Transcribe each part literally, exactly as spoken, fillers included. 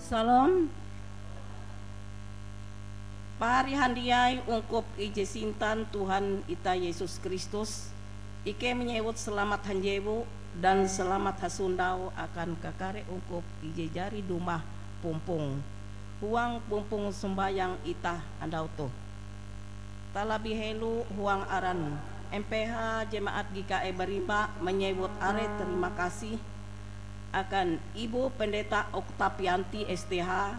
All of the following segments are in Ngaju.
Salam. Pahari handiai ungkup ije sintan Tuhan ita Yesus Kristus, ikei manyewut selamat hanjewu dan selamat hasondau akan kakare ungkup ije jari dumah pumpong huang pumpong sombayang itah andau toh. Talabih helo huang aran M P H Jemaat G K E Barimba manyewut are terima kasih akan Ibu Pendeta Oktapianti S T H,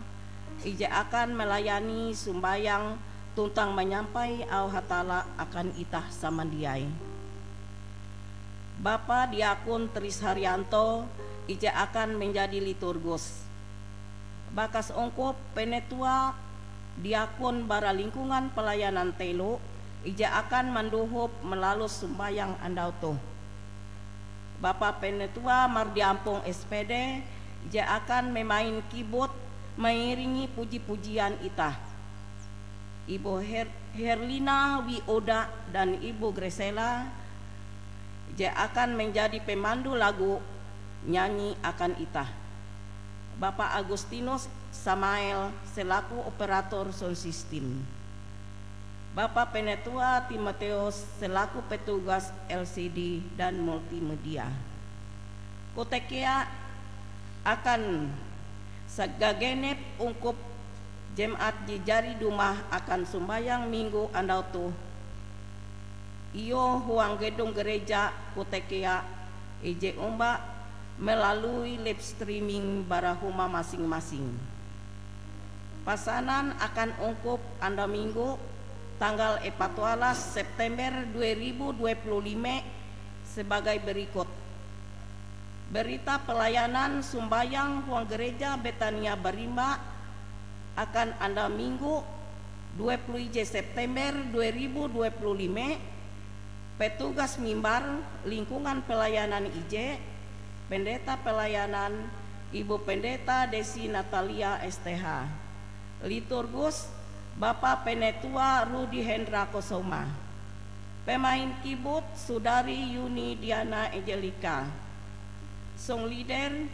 ije akan melayani sombayang tuntang manyampai auh Hatalla akan itah samandiai. Bapa Diakon Tris Haryanto, ije akan menjadi liturgus. Bakas ungkup penetua diakon bara lingkungan pelayanan telo, ije akan mandohop malalus sombayang andau toh. Bapa Penetua Mardiampong S P D, ije akan memain kibot mairingi puji-pujian itah. Ibu Her-, Herlina Wioda dan Ibu Gresela, je akan menjadi pemandu lagu nyanyi akan itah. Bapa Agustinus Samael selaku operator sound system. Bapa Penetua Timoteus selaku petugas L C D dan multimedia. Kote kea akan sagagenep ungkup jemaat je jari dumah akan sombayang minggu andau toh. Iyoh huang gedung gereja kote kea ije omba melalui live streaming bara huma masing-masing. Pasanan akan ungkup andau minggu, tanggal epat walas September dua ribu dua puluh lima sebagai berikut. Berita pelayanan sombayang huang Gereja Betania Barimba akan andau minggu dua puluh ije September dua ribu dua puluh lima, petugas mimbar lingkungan pelayanan ije, pendeta pelayanan Ibu Pendeta Desi Natalia S T H, liturgus Bapa Penetua Rudi Hendra Kosoma. Pemain kibut Sudari Yuni Diana Angelika. Song leader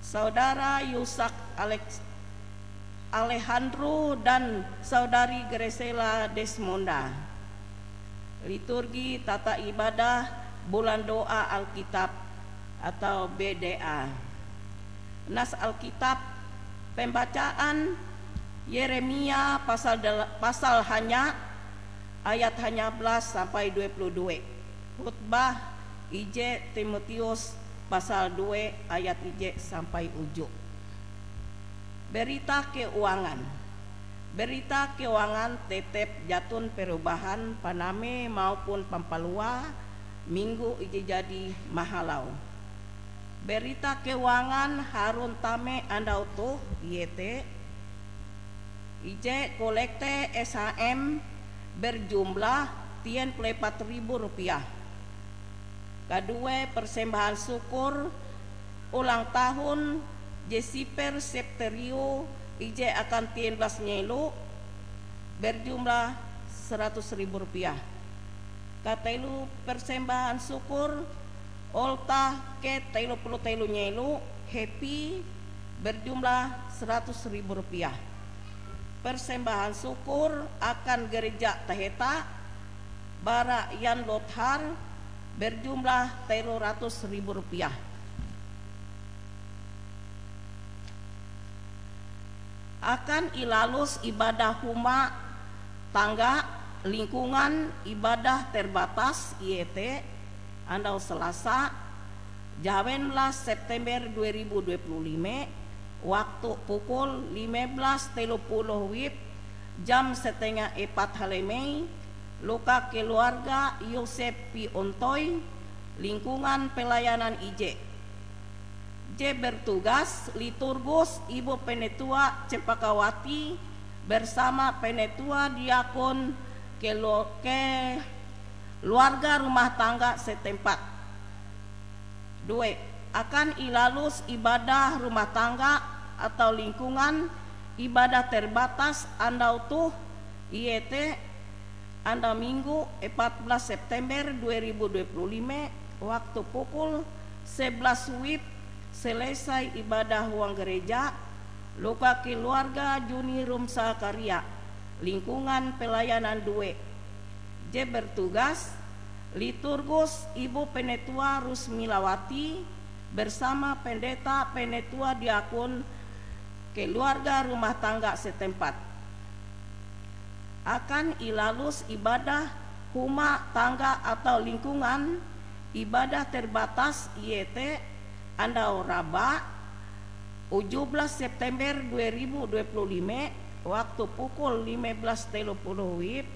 Saudara Yusak Alex-, Alejandro dan Saudari Gresela Desmonda. Liturgi tata ibadah bulan doa Alkitab atau B D A. Nas Alkitab, pembacaan Yeremia pasal dela-, pasal hanya ayat hanya belas sampai dua puluh dua. Khotbah ije Timoteus pasal dua ayat ije sampai uju. Berita keuangan. Berita keuangan tetep jaton perubahan paname maupun pampalua minggu ije jadi mahalau. Berita keuangan harun tame andau toh, iete: ije, kolekte S H M berjumlah tian puluh epat ribu rupiah. Kadue, persembahan syukur ulang tahun Jesiper Septerio ije akan tian belas nyelo berjumlah seratus ribu rupiah. Katelo, persembahan syukur Olta ke telo puluh telo nyelo, Happy, berjumlah seratus ribu rupiah. Persembahan syukur akan Gereja Taheta bara Yan Lothar berjumlah telo ratus ribu rupiah. Akan ilalus ibadah huma tangga lingkungan ibadah terbatas, iete andau Selasa, jawen belas September dua ribu dua puluh lima, waktu pukul lima belas telo puluh WIB, jam setengah epat halemei, loka keluarga Yosep Piontoi, lingkungan pelayanan ije. Je bertugas liturgus Ibu Penetua Cempakawati bersama Penetua Diakon kelo-, keluarga rumah tangga setempat. Due, akan ilalus ibadah rumah tangga atau lingkungan ibadah terbatas andau toh, iete andau Minggu, epat belas September dua ribu dua puluh lima, waktu pukul sebelas WIB, selesai ibadah huang gereja, Loka keluarga Juni Rumsa Karya, lingkungan pelayanan due, je bertugas, liturgus Ibu Penetua Rusmilawati bersama pendeta penetua diakun keluarga rumah tangga setempat. Akan ilalus ibadah huma tangga atau lingkungan ibadah terbatas, iete andau Raba, uju belas September dua ribu dua puluh lima, waktu pukul lima belas telo puluh WIB,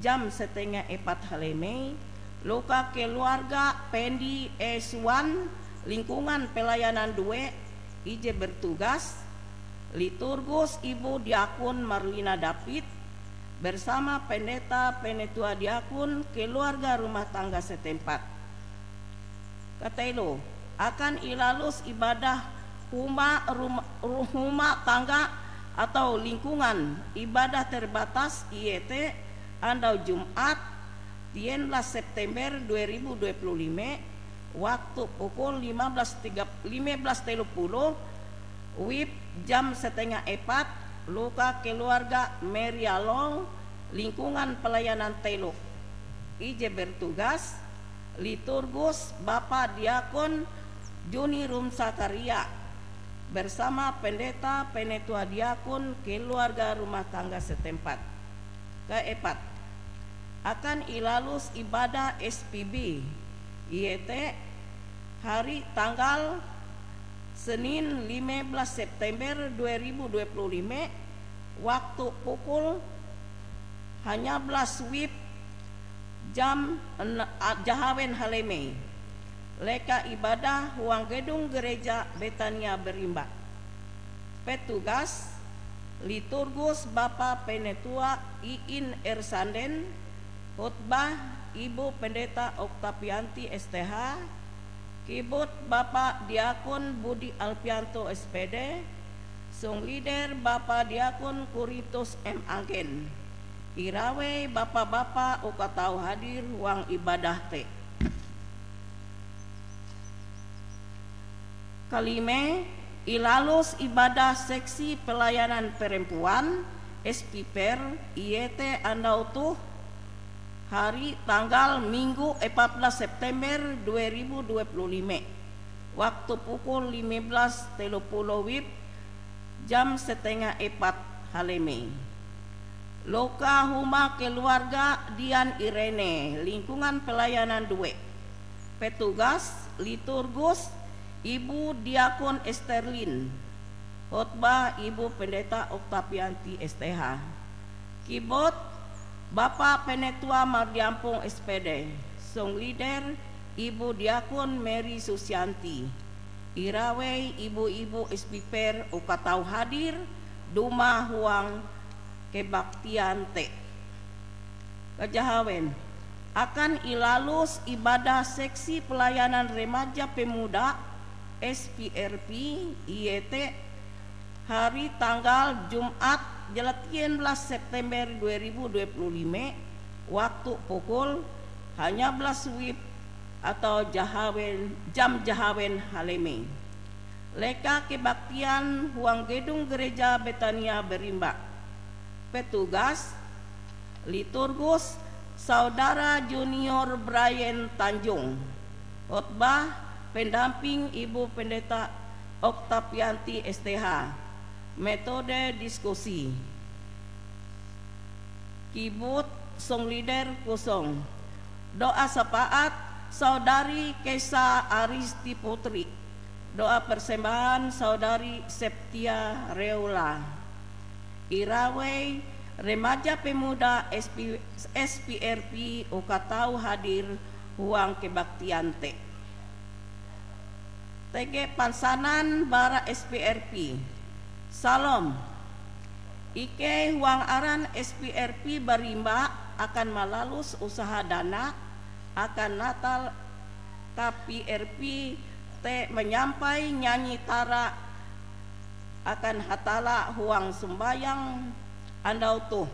jam setengah epat halemei, loka keluarga Pendi E Suan, lingkungan pelayanan due, ije bertugas, liturgus Ibu Diakun Marlina David, bersama pendeta penetua diakun keluarga rumah tangga setempat. Katelo, akan ilalus ibadah huma, rum, ru- huma tangga atau lingkungan ibadah terbatas, iete andau Jumat, tien belas September dua ribu dua puluh lima, waktu pukul lima belas tiga, lima belas telo puluh, WIB, jam setengah epat, loka keluarga Merialong, lingkungan pelayanan telo. Ije bertugas, liturgus Bapa Diakon Juni Rumsa Karya, bersama pendeta penetua diakun keluarga rumah tangga setempat. Kaepat, akan ilalus ibadah S P B, iete hari tanggal Senin lima belas September dua ribu dua puluh lima, waktu pukul hanya belas WIB, jam ena- a- jahawen halemei. Leka ibadah huang gedung gereja Betania Berimba. Petugas, liturgus Bapa Penetua Iin Ersanden, khotbah Ibu Pendeta Oktapianti S T H, kibut Bapa Diakon Budi Alpianto S P D, songlider Bapa Diakon Kuritus M Anggen. Irawei bapa-bapa uka tau hadir huang ibadah te. Kalime, ilalus ibadah seksi pelayanan perempuan, S P per, iete andau toh, hari tanggal Minggu epat belas September dua ribu dua puluh lima, waktu pukul lima belas telo puluh WIB, jam setengah epat halemei. Loka huma keluarga Dian Irene, lingkungan pelayanan due. Petugas, liturgus, Ibu Diakon Esterlin. Khotbah, Ibu Pendeta Oktapianti S T H. Kibot, Bapa Penetua Mardiampong S P D. Songlider, Ibu Diakon Mary Susianti. Irawei ibu-ibu S P per uka tau hadir dumah huang kebaktian te. Kajahawen, akan ilalus ibadah seksi pelayanan remaja pemuda, S P R P, iete hari tanggal Jumat, jalatien belas September dua ribu dua puluh lima, waktu pukul hanya belas WIB atau jahawen, jam jahawen halemei. Leka kebaktian huang gedung Gereja Betania Berimba. Petugas, liturgus, Saudara Junior Brian Tanjung. Khotbah, pendamping Ibu Pendeta Oktapianti S T H. Metode diskusi. Kibut, songlider kosong. Doa sapaat, Saudari Kesa Aristi Putri. Doa persembahan, Saudari Septia Reula. Irawei remaja pemuda S P, S P R P uka tau hadir huang kebaktian te. Tege pansanan bara S P R P. Salom. Ikei huang aran S P R P Barimba akan malalus usaha dana akan Natal K P R P te manyampai nyanyi tara akan Hatalla huang sombayang andau toh.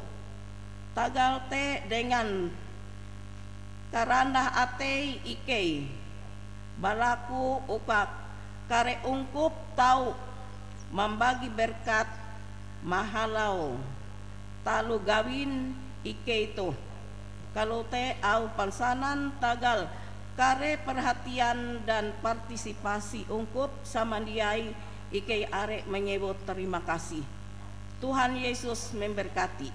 Tagal te dengan karandah atei ikei balaku uka kare ungkup tau mambagi berkat mahalau taloh gawin ikei toh. Kalote auh pansanan tagal kare perhatian dan partisipasi ungkup samandiai ikei are manyewut terima kasih. Tuhan Yesus memberkati.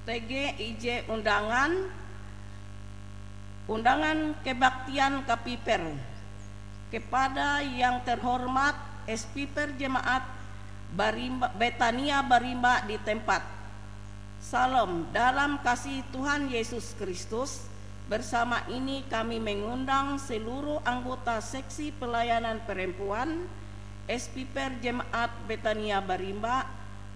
Tege ije undangan, undangan kebaktian kapiper. Kepada yang terhormat Espiper Jemaat Barimba, Betania Barimba di tempat. Salam dalam kasih Tuhan Yesus Kristus. Bersama ini kami mengundang seluruh anggota Seksi Pelayanan Perempuan Espiper Jemaat Betania Barimba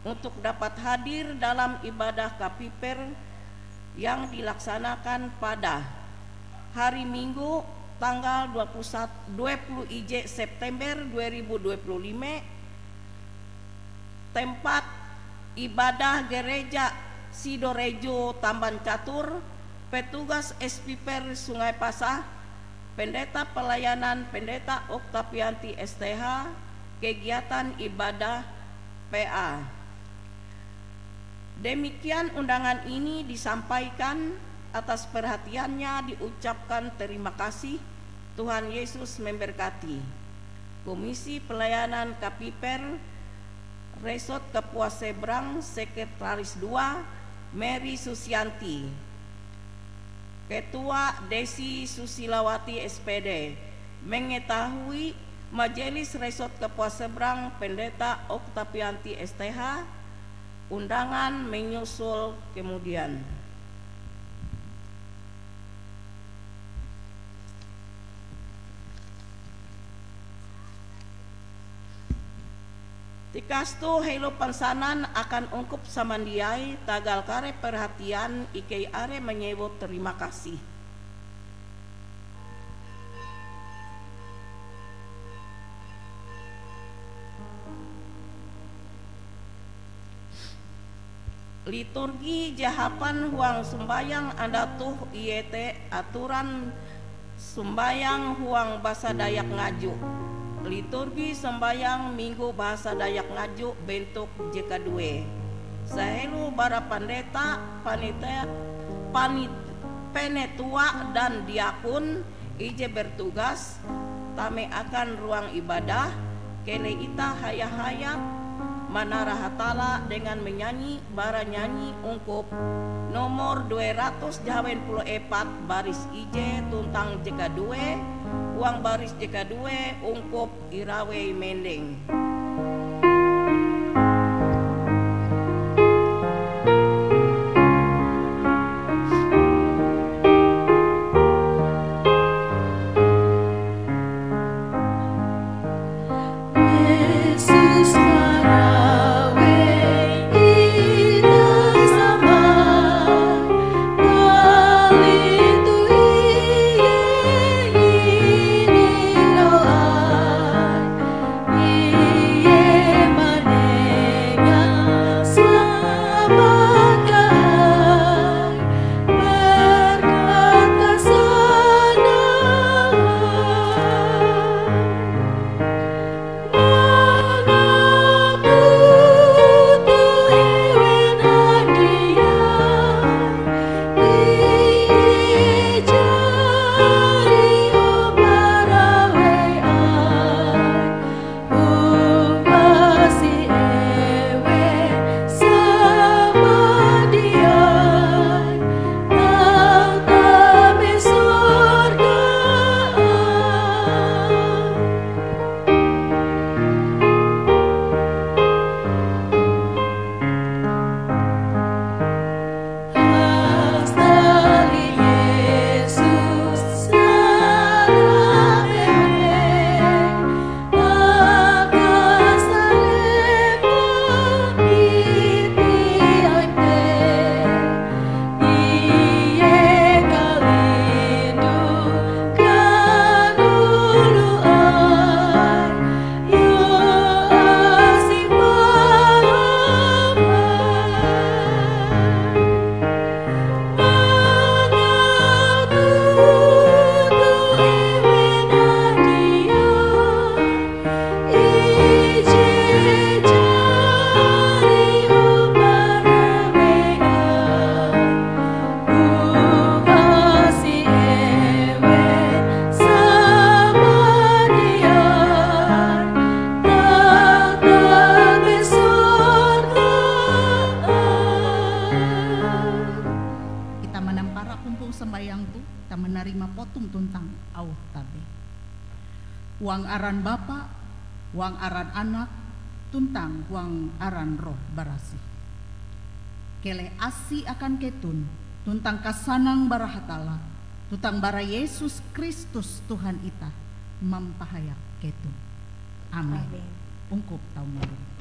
untuk dapat hadir dalam ibadah kapiper yang dilaksanakan pada hari Minggu, tanggal dua puluh satu, dua puluh ije September dua ribu dua puluh lima, tempat ibadah Gereja Sidorejo Tamban Catur, petugas Espiper Sungai Pasah, Pendeta Pelayanan Pendeta Oktavianti S T H, kegiatan ibadah P A. Demikian undangan ini disampaikan, atas perhatiannya diucapkan terima kasih. Tuhan Yesus memberkati. Komisi Pelayanan Kapiper Resort Kapuas Seberang, Sekretaris dua, Mary Susianti. Ketua Desi Susilawati S P D, mengetahui Majelis Resort Kapuas Seberang Pendeta Oktavianti S T H, undangan menyusul kemudian. Tikas toh helo pansanan akan ungkup samandiai tagal kare perhatian ikei are manyewut terima kasih. Liturgi je hapan huang sombayang andau toh iete atoran sombayang huang basa Dayak Ngaju. Liturgi sombayang Minggu Bahasa Dayak Ngaju bentuk je kaduee. Sahelo bara pandeta, panite-, panit-, penetua dan diakon ije bertugas tame akan ruang ibadah, keleh itah haya-hayak manara Hatalla dengan menyanyi bara nyanyi ungkup nomor due ratus jahawen puluh epat baris ije tuntang je kaduee, huang baris je kaduee ungkup Irawei Mendeng. Yesus marawei itah sabar, balitu Ie ingaroan. mapotum tuntang auh tabe. Huang aran Bapa, huang aran Anak, tuntang huang aran Roh Barasih. Keleh asi akan keton, tuntang kasanang bara Hatalla, tuntang bara Yesus Kristus Tuhan itah, mampahayak keton. Amin. Amin. Ungkup tau mari.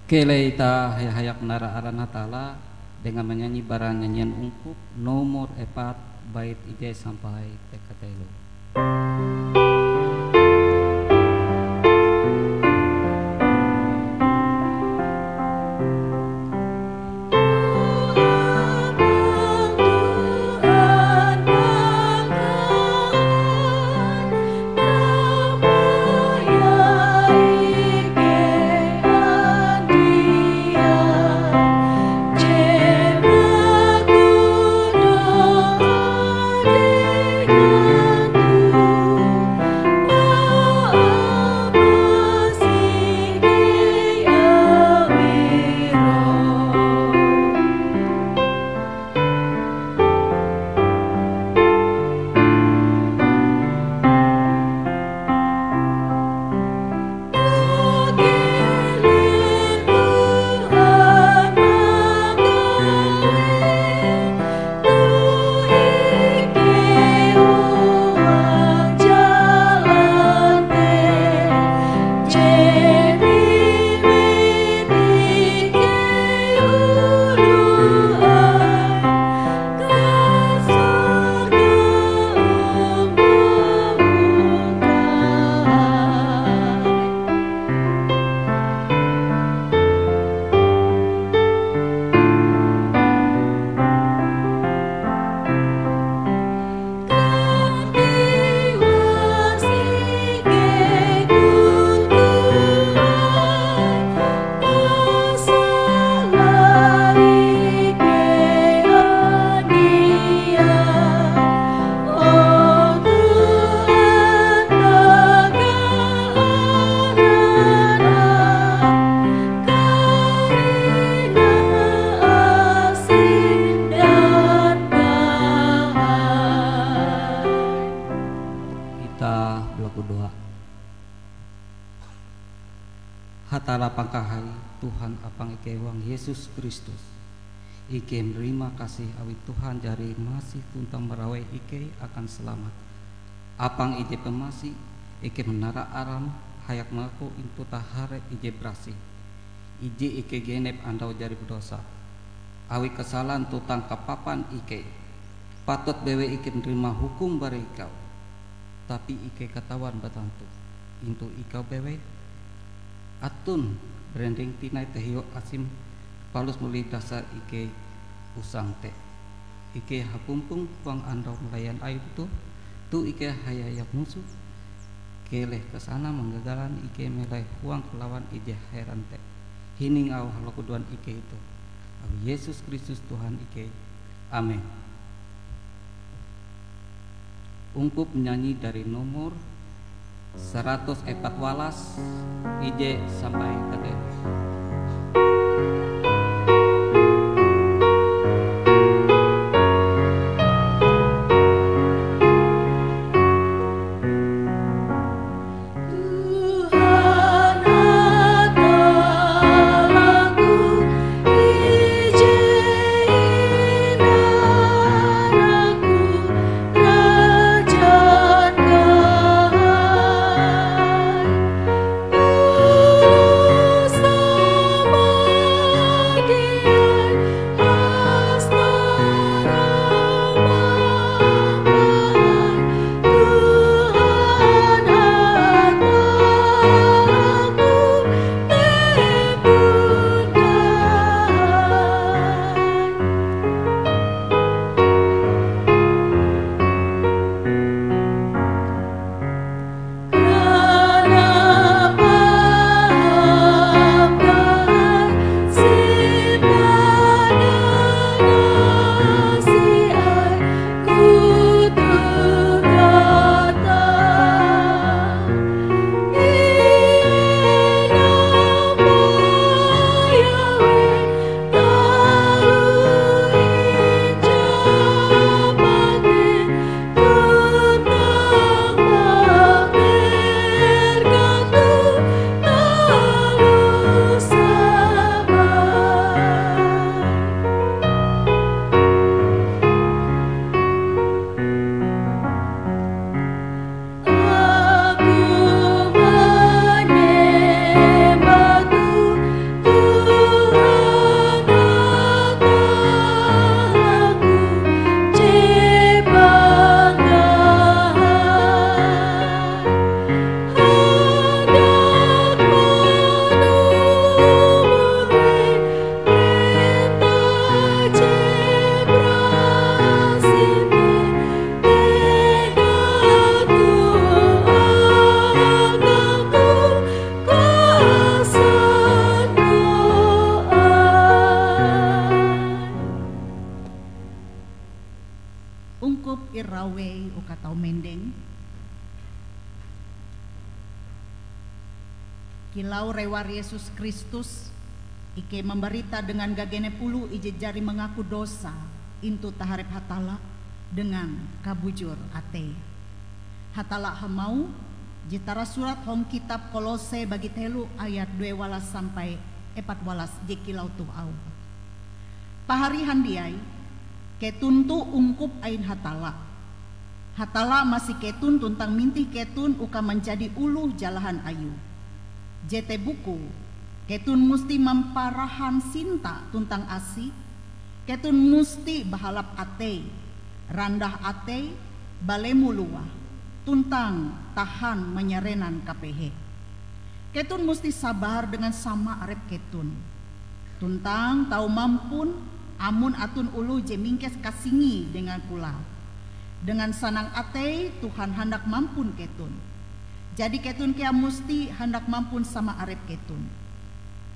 Keleh itah haya-hayak manara aran Hatalla dengan manyanyi bara nyanyian ungkup nomor epat, bait ije sampai tekatelo. Itah balakudoa. Hatalla pangkahai, Tuhan apang ikei huang Yesus Kristus. Ikei manarima kasih awi Tuhan jari masih tuntang marawei ikei akan salamat. Apang ije pamasih, ikei manara aram hayak mangaku intu taharep ije barasih. Ije ikei genep andau jari badosa. Awi kasalan tuntang kapapan ikei, patut bewei ikei manarima hukum bara ikau. Tapi ikei katawan batantu, intu ikau bewei aton barendeng tinai tahiu asim palus muli dasar ikei usang te. Ikei hapumpong huang andau malayan ayum toh, toh ikei haya-hayak musoh. Keleh kasanang manggagalan ikei melai huang kalawan ije heran te. Hining auh balakudoan ikei toh. Awi Yesus Kristus Tuhan ikei. Amin. Ungkup nyanyi dari nomor saratus epat walas, ije sampai katelu. Tuhan Hatallangku, ije inaraku, rajan kahai, usah Kilau rewar Yesus Kristus, ikei mambarita dengan gagenep oloh ije jari mangaku dosa intu taharep Hatalla dengan kabujur atei. Hatalla hamauh, je tarasurat hong kitab Kolose bagi telo ayat due walas sampai epat walas je kilau toh auhe. Pahari handiai, keton toh ungkup ain Hatalla. Hatalla masi keton tuntang mintih keton uka manjadi oloh jalahan Ayue. Jete bukue, keton musti mamparahan sinta tuntang asi, keton musti bahalap atei, randah atei, balemo-lowah, tuntang tahan manyarenan kapehe. Keton musti sabar dengan sama arep keton, tuntang tau mampun amon aton oloh je mingkes kasingi dengan kulau. Dengan sanang atei Tuhan handak mampun keton. Jadi keton kea musti handak mampun sama arep keton.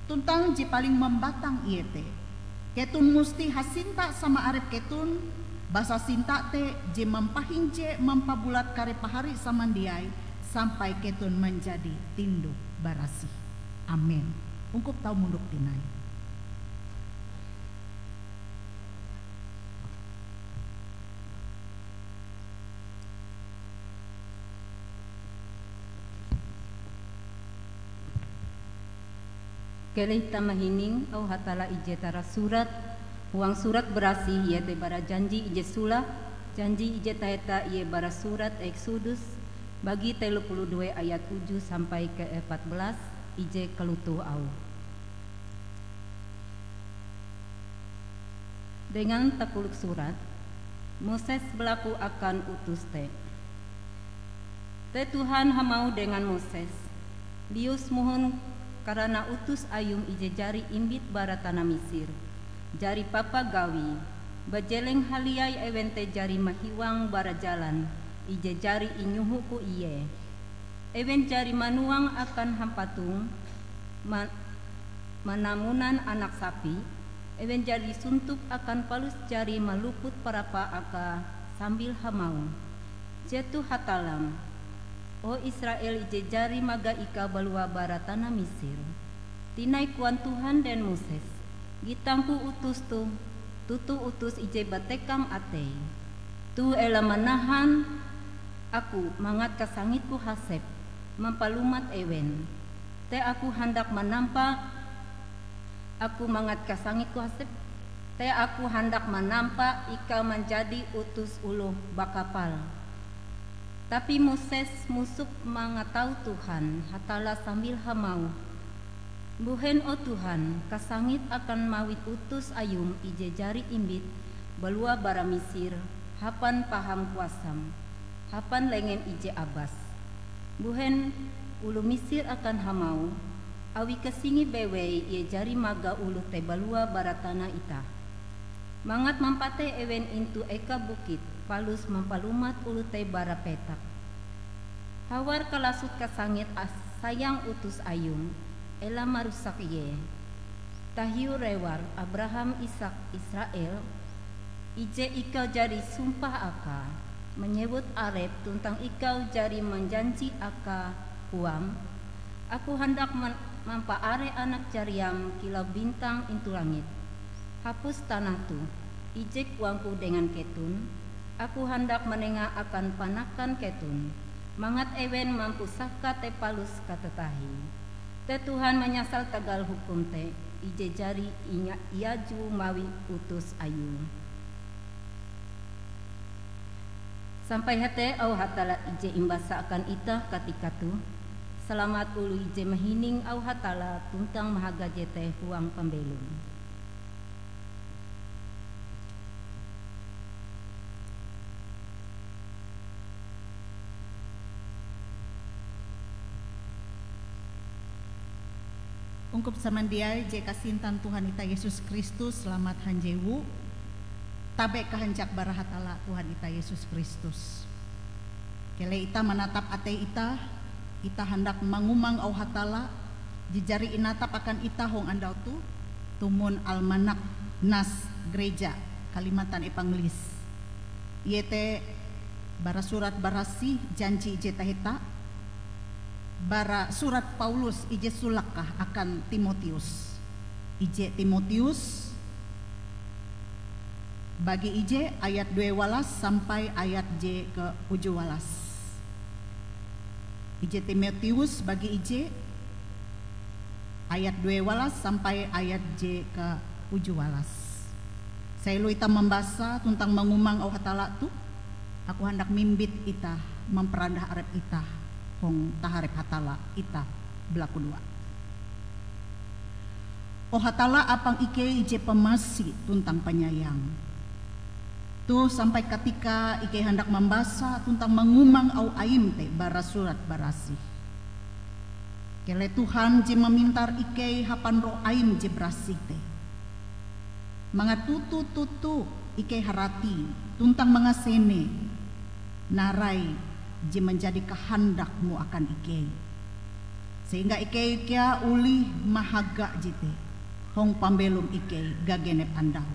Tuntang je paling mambatang iete, keton musti hasinta sama arep keton, basa sinta te je mampahinje mampabulat kare pahari samandiai sampai keton manjadi tinduh-barasih. Amen. Ungkup tau mondok tinai. Keleh tamahining auh Hatalla ije tarasurat huang Surat Barasih, iete bara Janji Ije Sula. Janji ije taheta ie bara surat Eksodus bagi telo puluh due ayat uju sampai ke epat belas, ije kalotoh auhe. Dengan takolok surat, Moses balaku akan utus te. Te Tuhan hamauh dengan Moses, "Lius mohon karana utus Ayum ije jari imbit bara tana Misir, jari papa gawie, bajeleng haliai ewen te jari mahiwang bara jalan ije jari inyoho-Ku ie. Ewen jari manuang akan hampatong, ma-, manamunan anak sapi, ewen jari suntup akan palus jari maluput parapa akae sambil hamauh, 'Jetoh Hatallam, o Israel, ije jari magah ikau balua bara tana Misir.' Tinai koan Tuhan dengan Moses, 'Gitang-Ku utus toh toto utus ije batekam atei. Toh ela manahan Aku mangat kasangit-Ku hasep mampalumat ewen. Te Aku handak manampa Aku mangat kasangit-Ku hasep, te Aku handak manampa ikau manjadi utus oloh bakapal.' Tapi Moses mosok mangatau Tuhan Hatalla sambil hamauh, 'Mbuhen, o Tuhan, kasangit akan mawi utus Ayum ije jari imbit balua bara Misir hapan paham kuasam, hapan lengem ije abas? Mbuhen oloh Misir akan hamauh, 'Awi kasingi bewei ie jari magah oloh te balua bara tana itah, mangat mampatei ewen intu eka bukit, palus mampalumat oloh te bara petak?' Hawar kalasot kasangit as-, sayang utus Ayum, ela marusak ie. Tahiu rewar Abraham, Ishak, Israel, ije ikau jari sumpah akae, manyewut arep tuntang ikau jari manjanji akae, koam, 'Aku handak man-, mampaare anak jariam kilau bintang intu langit, hapus tanah toh.' Ije koang-Ku dengan keton, Aku handak manenga akan panakan keton, mangat ewen mampusaka te palus katatahie. Te Tuhan manyasal tagal hukum te ije jari inya-, iajue mawi utus Ayue." Sampai hete auh Hatalla ije imbasa akan itah katika toh. Salamat oloh ije mahining auh Hatalla tuntang mahaga jete huang pambelom. Ungkup samandiai je kasintan Tuhan itah Yesus Kristus, salamat hanjewu. Tabe kahanjak bara Hatalla Tuhan itah Yesus Kristus. Keleh itah manatap atei itah, itah handak mangumang auh Hatalla je jari inatap akan itah hong andau toh, tumon almanak nas Gereja Kalimantan Evangelis. Iete bara Surat Barasih Janji Ije Taheta, Bara surat Paulus ije sulak kah akan Timotius. Ije Timotius bagi ije ayat due walas sampai ayat je ke uju walas. Ije Timotius bagi ije ayat due walas sampai ayat je ke uju walas. Sailu itah mambasa tuntang mangumang auh Hatalla toh, aku handak mimbit itah mamparandah arep itah hong taharep Hatalla itah balakudoa. O Hatalla apang ikei ije pamasi tuntang panyayang. Toh sampai katika ikei handak mambasa tuntang mangumang auh aim te bara surat barasih. Keleh Tuhan je mamintar ikei hapan Roh Aim je barasih te, mangat toto-toto ikei harati tuntang mangasene narai je manjadi kahandak-Mu akan ikei, sehingga ikei kea olih mahaga jete hong pambelom ikei gagenep andau.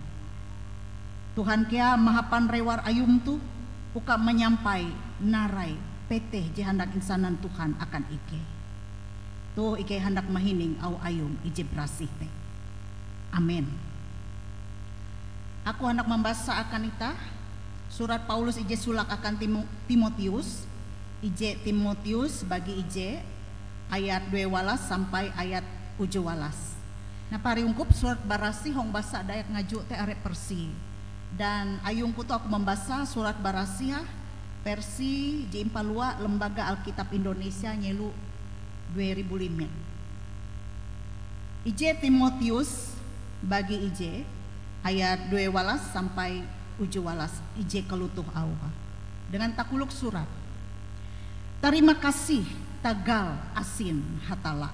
Tuhan kea mahapan rewar Ayum toh uka manyampai narai peteh je handak insanan Tuhan akan ikei. Toh ikei handak mahining auh Ayum ije barasih te. Amen. Aku handak mambasa akan itah surat Paulus ije sulak akan Timo-, Timotius, ije Timotius bagi ije ayat due walas sampai ayat uju walas. Nah, pari ungkup surat barasih hong basa Dayak Ngaju te are persi. Dan ayungku toh aku mambasa surat barasih ah, versi je impalua Lembaga Alkitab Indonesia nyelo due ribu lime. Ije Timotius bagi ije ayat due walas sampai uju walas ije kalotoh auhe. Dengan takolok surat. Tarima kasih tagal asin Hatalla.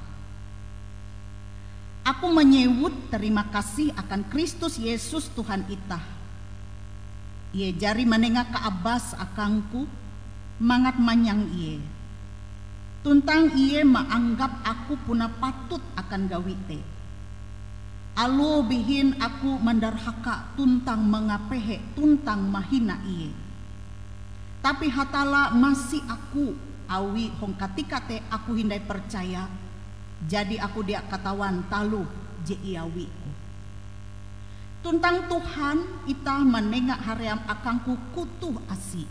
Aku manyewut tarima kasih akan Kristus Yesus Tuhan itah. Ie jari manenga kaabas akangku mangat manyang Ie. Tuntang Ie maanggap aku puna patut akan gawi te. Aloh bihin aku mandarhaka tuntang mangapehe tuntang mahina Ie. Tapi Hatalla masi aku, awi hong katika te aku hindai percaya, jadi aku dia katawan taloh je iawiku. Tuntang Tuhan itah manenga haream akangku kutoh asi.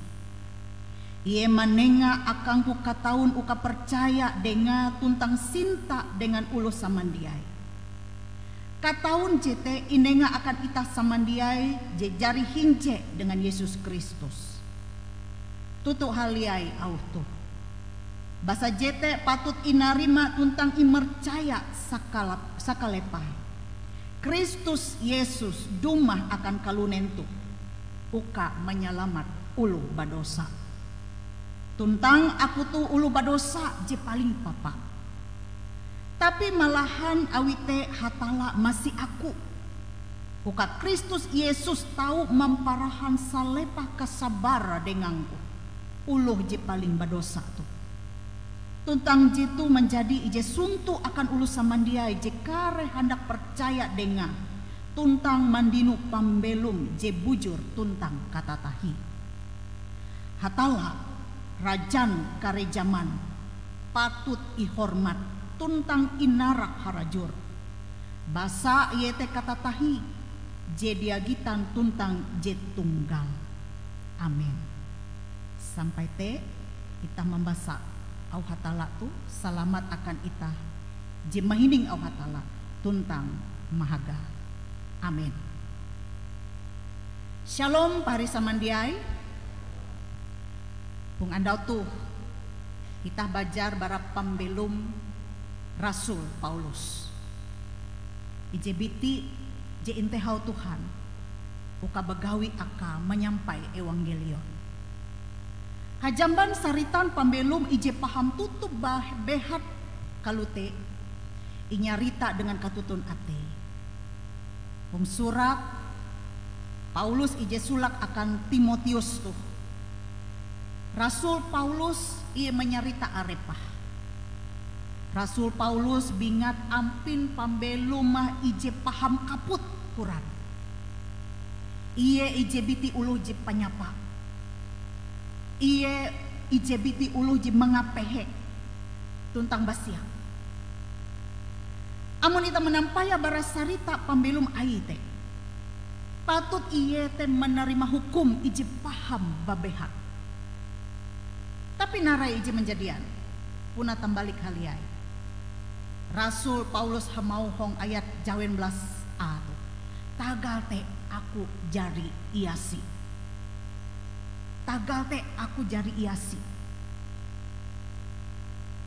Ie manenga akangku kataun uka percaya Dengae tuntang sinta dengan oloh samandiai. Kataun jete inenga akan itah samandiai je jari hinje dengan Yesus Kristus. Toto haliai auh toh. Basa jete patut inarima tuntang imercaya sakalap-, sakalepahe. Kristus Yesus dumah akan kalunen toh uka manyalamat oloh badosa. Tuntang aku toh oloh badosa je paling papa. Tapi malahan awi te Hatalla masi aku, uka Kristus Yesus tau mamparahan salepah kasabare dengangku, oloh je paling badosa toh. Tuntang jetoh manjadi ije sonto akan oloh samandiai je kareh handak percaya Dengae tuntang mandino pambelom je bujur tuntang katatahie. Hatalla, Rajan kare jaman, patut ihormat tuntang inarak harajur. Basa Ie te katatahie, je dia gitan tuntang je tunggal. Amen. Sampai te itah mambasa auh Hatalla toh, salamat akan itah je mahining auh Hatalla tuntang mahaga. Amen. Shalom, pahari samandiai. Hong andau toh, itah bajar bara pambelom Rasul Paulus. Ije biti je intehau Tuhan uka bagawi akae manyampai ewangelion. Hajamban saritan pambelom ije paham tutup bah-, behat kalote, inyarita dengan katuntun atei. Hong surat Paulus ije sulak akan Timotius toh. Rasul Paulus ie manyarita arepe. Rasul Paulus bingat ampin pambelome ije paham kaput horan. Ie ije biti oloh je panyapa. Ie ije biti oloh je mangapehe. tuntang basiak. Amon itah manampayah bara sarita pambelom Aie te, patut Ie te manarima hukum ije paham babehat. Tapi narai ije manjadian, puna tambalik haliai. Rasul Paulus hamauh hong ayat jawen belas a toh, "Tagal te aku jari iasi. Tagal te aku jari iasi."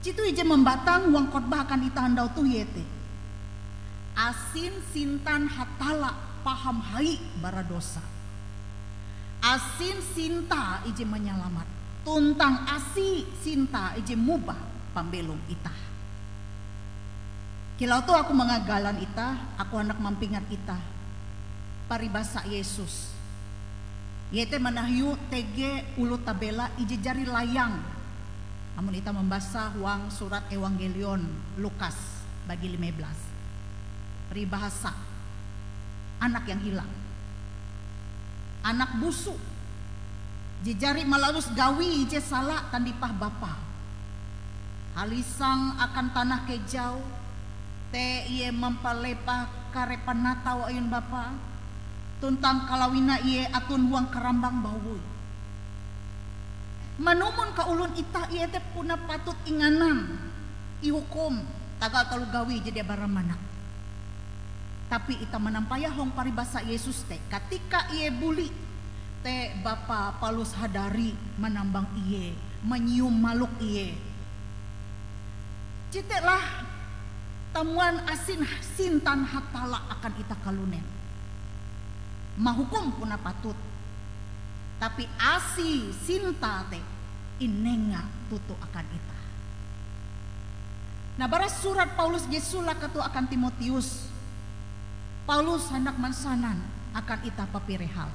Jitu ije mambatang huang khotbah akan itah andau toh iete, asin sintan Hatalla paham hai bara dosa. Asin sinta ije manyalamat, tuntang asi sinta ije mubah pambelom itah. Kilau toh aku mangagalan itah, aku handak mampingat itah paribasa Yesus. Iete manahiu tege oloh tabela ije jari layang. Amon itah mambasa huang surat Ewangkelion Lukas bagi lime belas, paribasa anak yang hilang. Anak busu je jari malalus gawie je sala tandipah bapae. Halisang akan tanah kejau te, ie mampalepah kare panatau ayun bapae, tuntang kalawina ie aton huang karambang bawoi. Manumon kaolon itah, iete puna patut inganan ihukum tagal taloh gawie je dia bara mangat. Tapi itah manampayah hong paribasa Yesus te, katika ie buli te, bapae palus hadari manambang ie, manyium malok ie. Jitelah tamuan asin sintan Hatalla akan itah kalunen. Mahukum puna patut, tapi asi sinta te inenga toto akan itah. Nah, bara surat Paulus je sulake toh akan Timoteus, Paulus handak mansanan akan itah papire hal.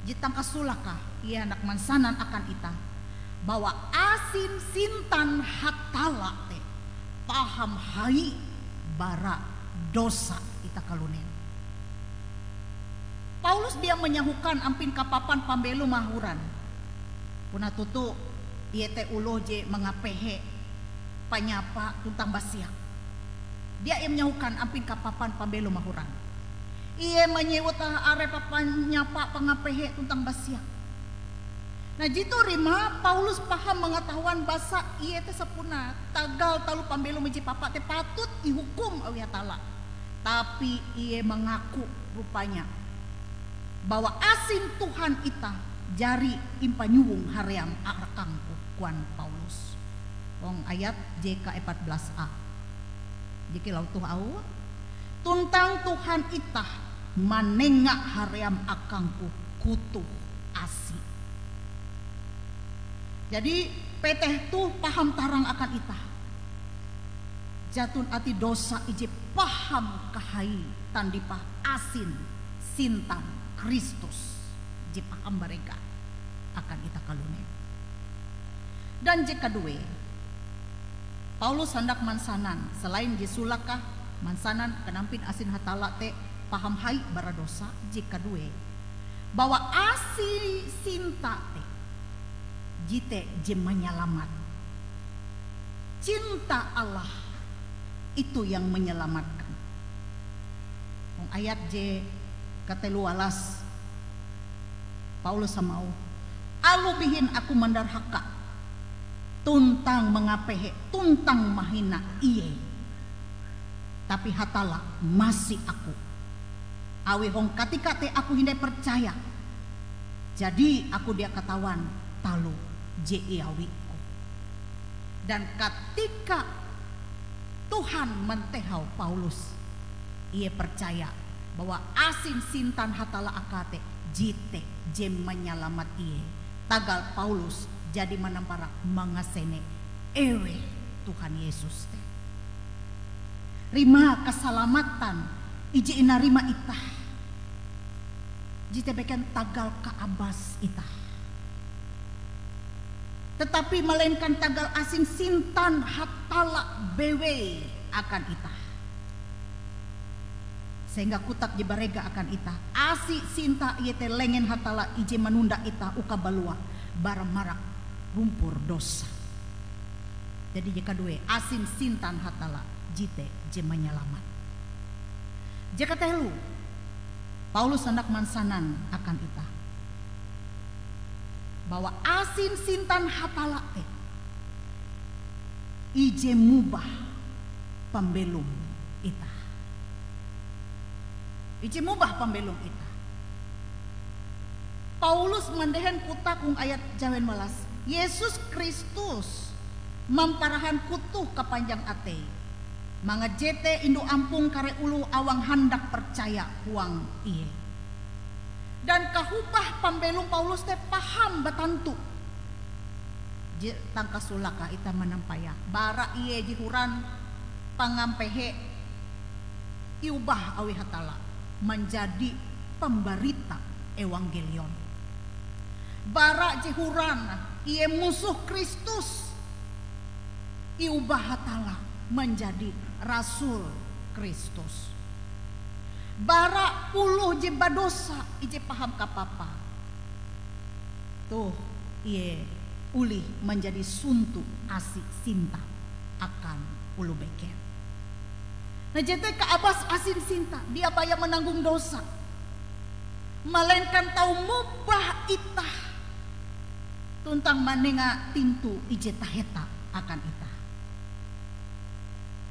Je tangkasulake, ie handak mansanan akan itah bahwa asin sintan Hatalla te paham hai bara dosa itah kalunen. Paulus dia manyahokan ampin kapapan pambelom ahoran. Puna toto, ie te oloh je mangapehe panyapa tuntang basiak. Dia ie manyahokan ampin kapapan pambelom ahoran. Ie manyewut arepe panyapa, pangapehe tuntang basiak. Nah, jitu rimae Paulus paham mangatahuan basa ie te sapunae tagal taloh pambelom ije papa te patut ihukum awi Hatalla. Tapi ie mangaku rupanya bahwa asin Tuhan itah jari impanyuwong haream akangku, koan Paulus. Hong ayat je kaepat belas a. Jadi kilau toh auhe, "Tuntang Tuhan itah manenga haream akangku kutoh asi." Jadi, peteh toh paham tarang akan itah. Jaton atie dosa ije paham kahai tandipah asin sintan Kristus je paham barega akan itah kalunen. Dan je kaduee, Paulus handak mansanan, selain je sulake mansanan akan ampin asin Hatalla te paham hai bara dosa, je kaduee, bahwa asi sinta te jete je manyalamat. Cinta Allah itu yang menyelamatkan. Hong ayat je katelowalas, Paulus hamauh, "Aloh bihin aku mandarhaka tuntang mangapehe tuntang mahina Ie, tapi Hatalla masi aku. Awi hong katika te aku hindai percaya, jadi aku dia katawan taloh je iawiku." Dan katika Tuhan mantehau Paulus, ie percaya bahwa asin sintan Hatalla akae te jete je manyalamat ie. Tagal Paulus jadi manampara mangasene eweh Tuhan Yesus te. Rimae kasalamatan ije inarima itah, jete beken tagal kaabas itah, tetapi melainkan tagal asin sintan Hatalla bewei akan itah. Sehingga kotak je barega akan itah, asi sinta iete lengen Hatalla ije manonda itah uka balua bara marak rumpor dosa. Jadi, je kaduee, asin sintan Hatalla jete je manyalamat. Je katelo, Paulus handak mansanan akan itah bahwa asin sintan Hatalla te ije mubah pambelom itah. Ije mubah pambelom itah. Paulus mandehen kotak hong ayat jawen welas, Yesus Kristus mamparahan kutoh kapanjang ateie, mangat jete indu ampong kare oloh awang handak percaya huang Ie. Dan kahobah pambelom Paulus te paham batantu. Je tangkasolake itah manampayah, bara ie je horan pangampehe iobah awi Hatalla manjadi pambarita ewangkelion. Bara je horan ie musoh Kristus, iobah Hatalla manjadi rasul Kristus. Bara oloh je badosa ije paham kapapa, toh ie olih manjadi sonto asi sinta akan oloh beken. Nah, jete kaabas asin sinta dia baya mananggong dosa, malainkan tau mubah itah tuntang manenga tintu ije taheta akan itah.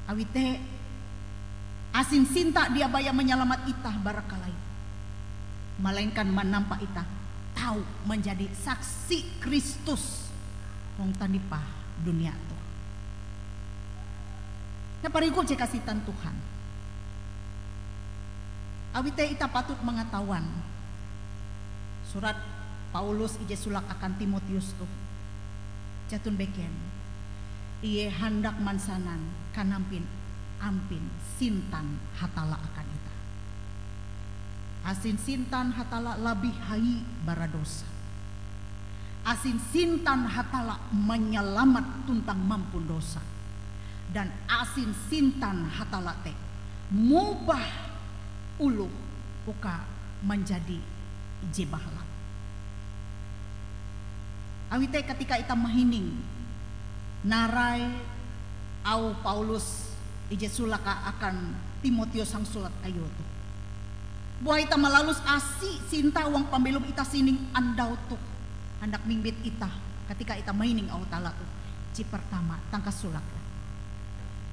Awi te, asin sinta dia baya manyalamat itah bara kalait, malainkan manampa itah tau manjadi saksi Kristus hong tanipah dunia toh. Nah, parigu je kasitan Tuhan, awi te itah patut mangatawan surat Paulus ije sulake akan Timoteus toh jaton beken. Ie handak mansanan kanampin ampin sintan Hatalla akan itah. Asin sintan Hatalla labih hai bara dosa. Asin sintan Hatalla manyalamat tuntang mampun dosa. Dan asin sintan Hatalla te mubah oloh uka manjadi ije bahalap. Awi te, katika itah mahining narai auh Paulus ije sulake akan Timoteus hong surat ayue toh, buah itah malalus asi sinta huang pambelom itah sining andau toh handak mimbit itah katika itah mahining auh Hatalla toh. Je pertama, tangkasolake,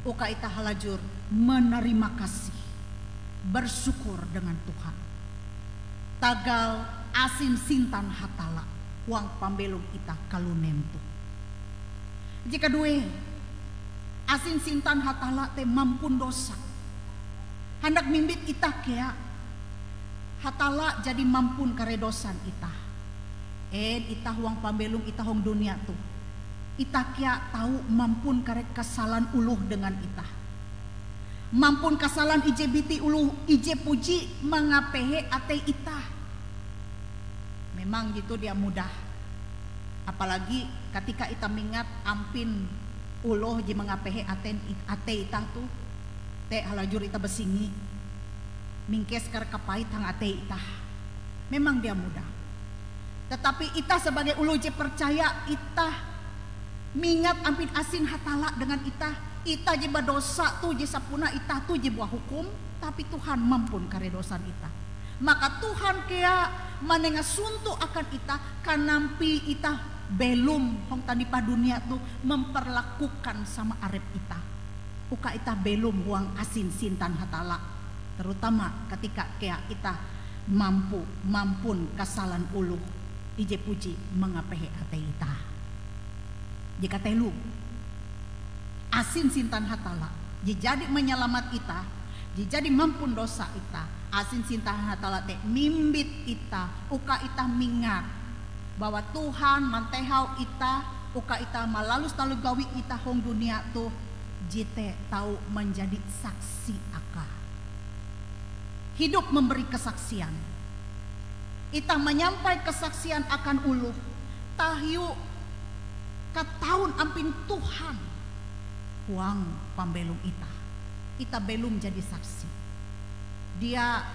uka itah halajur manarima kasih, bersyukur dengan Tuhan tagal asin sintan Hatalla huang pambelom itah kalunen toh. Je kaduee, asin sintan Hatalla te mampun dosa. Handak mimbit itah kea Hatalla jadi mampun kare dosan itah. En itah huang pambelom itah hong dunia toh, itah kea tau mampun kare kasalan oloh dengan itah. Mampun kasalan ije biti oloh ije puji mangapehe atei itah. Memang jetoh dia mudah. Apalagi katika itah mingat ampin oloh je mangapehe aten it-, atei itah toh, te halajur itah basingi, mingkes kare kapait hong atei itah. Memang dia mudah. Tetapi itah sebagai oloh je percaya, itah mingat ampin asin Hatalla dengan itah. Itah je badosa toh je sapuna itah toh je buah hukum, tapi Tuhan mampun kare dosan itah. Maka Tuhan kea manenga sonto akan itah, kanampie itah belom hong tanipah dunia toh memperlakukan sama arep itah uka itah belom huang asin sintan Hatalla, terutama katika kea itah mampu mampun kasalan oloh ije puji mangapehe atei itah. Je katelo, asin sintan Hatalla je jadi manyalamat itah, je jadi mampun dosa itah. Asin sintan Hatalla te mimbit itah uka itah mingat bahwa Tuhan mantehau itah uka itah malalus taloh gawi itah hong dunia toh, jete tau manjadi saksi akae. Hidup memberi kesaksian. Itah manyampai kesaksian akan oloh tahiu kataun ampin Tuhan huang pambelom itah. Itah belom jadi saksi. Dia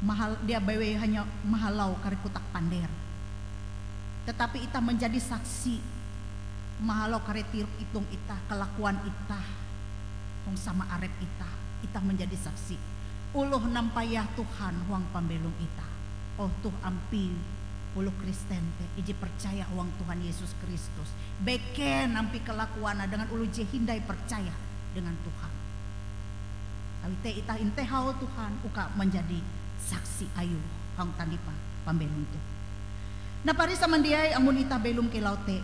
mahal, dia bewei hanya mahalau kare kotak pander. Tetapi itah manjadi saksi Mahalau kare tirok itong itah, kalakuan itah, hong sama arep itah, itah manjadi saksi. Oloh nampayah Tuhan huang pambelom itah. Oh, toh ampie oloh Kristen te, ije percaya huang Tuhan Yesus Kristus. Beken ampie kalakuanna dengan oloh je hindai percaya dengan Tuhan. Awi te itah intehau Tuhan uka manjadi saksi Ayue hong tandipa pambelom toh. Nah, parisa mandiai, amon itah belom kilau te,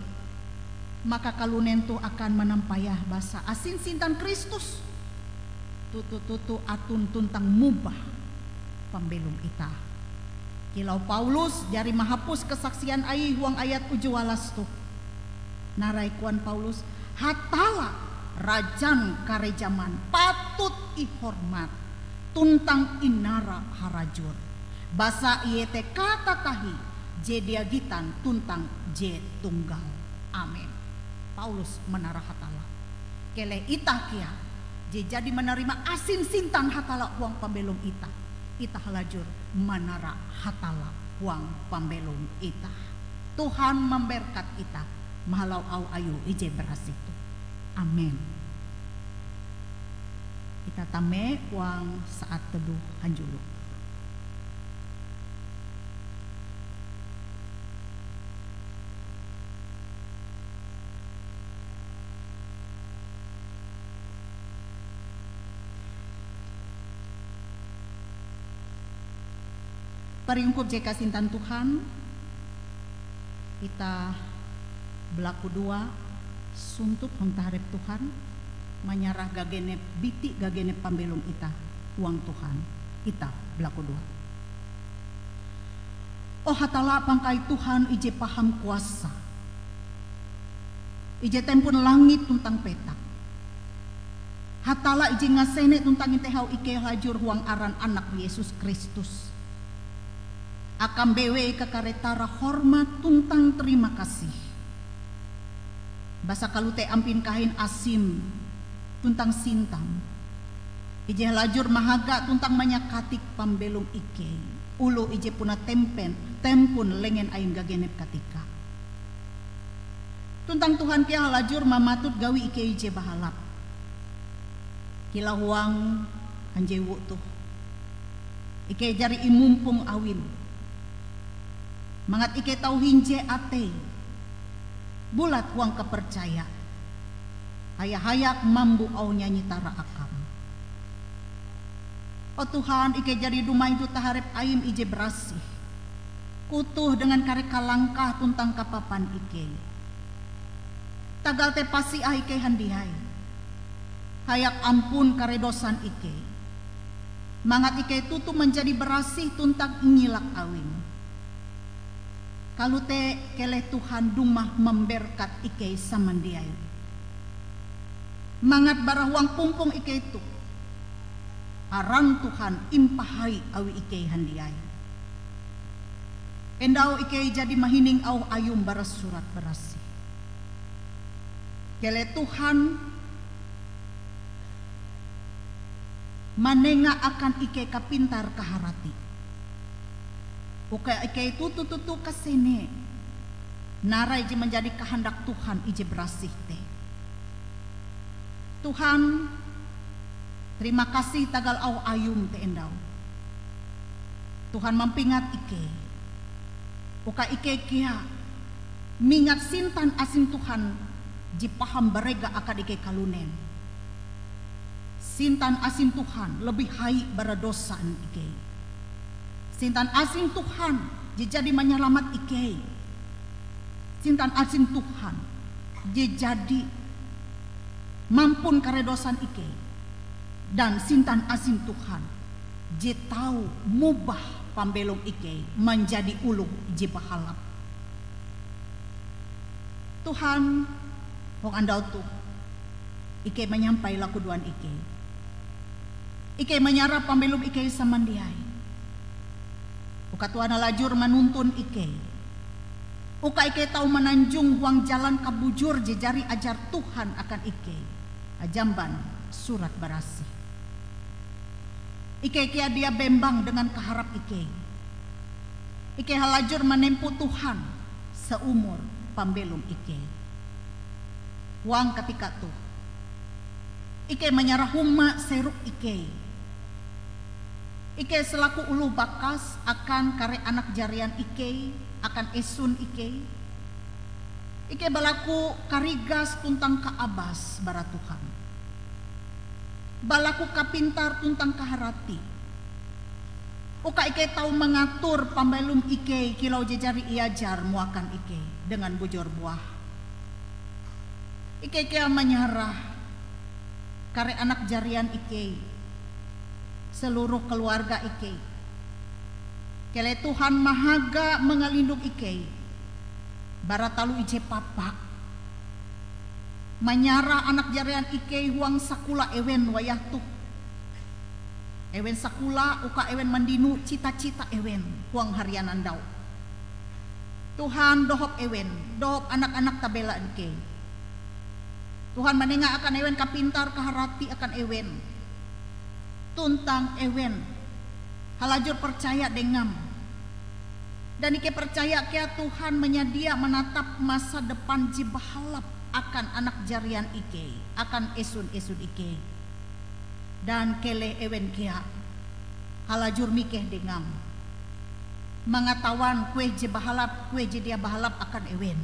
maka kalunen toh akan manampayah basa asin sintan Kristus toto-toto aton tuntang mobah pambelom itah. Kilau Paulus jari mahapus kasaksian aie huang ayat uju walas toh. Narai koan Paulus, "Hatalla, Rajan kare jaman, patut ihormat tuntang inara harajur, basa Ie te katatahie je dia gitan tuntang je tunggal." Amen. Paulus manara Hatalla. Keleh itah kea je jadi manarima asin sintan Hatalla huang pambelom itah. Itah halajur manara Hatalla huang pambelom itah. Tuhan mamberkat itah mahalau auh Ayue ije barasih toh. Amen. Itah tame huang saat teduh hanjulo. Pariungkup je kasintan Tuhan, itah balakudoa suntup hong taharep Tuhan, manyarah gagenep, biti gagenep pambelom itah huang Tuhan. Itah balakudoa. Oh Hatalla pangkai Tuhan ije paham kuasa, ije tempon langit tuntang petak. Hatalla ije ngasene tuntang intehau ikei halajur huang aran Anak Yesus Kristus. Akam bewei kakare tara hormat tuntang terima kasih. Basa kalote ampin kahin asim tuntang sintam. Ije halajur mahaga tuntang manyakatik pambelom ikei, oloh ije puna tempen, tempon lengen aim gagenep katika. Tuntang Tuhan kea halajur mamatut gawi ikei je bahalap. Kilau huang hanjewu toh, ikei jari imumpong Awim, mangat ikei tau hinje atei, bulat huang kapercaya, haya-hayak mambo auh nyanyi tara Akam. O Tuhan, ikei jari dumah intu taharep Aim ije barasih, kutoh dengan kare kalangkah tuntang kapapan ikei. Tagal te pasiah ikei handiai, hayak ampun kare dosan ikei, mangat ikei toto manjadi barasih tuntang ingilak Awim. Kalote keleh Tuhan dumah mamberkat ikei samandiai, mangat bara huang pumpong ikei toh, aran Tuhan impahai awi ikei handiai. Endau ikei jadi mahining auh Ayum bara Surat Barasih. Keleh Tuhan manenga akan ikei kapintar-kaharati, uka ikei toto-toto kasene narai je manjadi kahandak Tuhan ije barasih te. Tuhan, terima kasih tagal auh Ayum te endau. Tuhan mampingat ikei, uka ikei kea mingat sintan asin Tuhan je paham barega akan ikei kalunen. Sintan asin Tuhan lebih hai bara dosan ikei. Sintan asin Tuhan je jadi manyalamat ikei. Sintan asin Tuhan je jadi mampun kare dosan ikei. Dan sintan asin Tuhan je tau mobah pambelom ikei manjadi oloh je bahalap. Tuhan, hong andau toh, ikei manyampai lakudoan ikei. Ikei manyarah pambelom ikei samandiai. Uka Tuhan halajur manuntun ikei, uka ikei tau mananjong huang jalan kabujur je jari ajar Tuhan akan ikei, ajamban Surat Barasih. Ikei kea dia bembang dengan kaharap ikei. Ikei halajur manempo Tuhan saumur pambelom ikei. Huang katika toh, ikei manyarah huma seruk ikei. Ikei selaku oloh bakas akan kare anak jarian ikei, akan esun ikei. Ikei balaku karigas tuntang kaabas bara Tuhan. Balaku kapintar tuntang kaharati. Uka ikei tau mangatur pambelom ikei kilau je jari iajar muakan ikei dengan bujur buah. Ikei kea manyarah kare anak jarian ikei, seluruh keluarga ikei. Keleh Tuhan mahaga mangalindong ikei bara taloh ije papa. Manyarah anak jarian ikei huang sakola ewen wayah toh. Ewen sakola uka ewen mandino cita-cita ewen huang harian andau. Tuhan, dohop ewen, dohop anak-anak tabela ikei. Tuhan manenga akan ewen kapintar kaharati akan ewen. Tuntang ewen halajur percaya dengam. Dan ikei percaya kea Tuhan manyadia manatap masa depan je bahalap akan anak jarian ikei, akan esun-esun ikei. Dan keleh ewen kea halajur mikeh dengam. Mangatawan kueh je bahalap, kueh je dia bahalap akan ewen.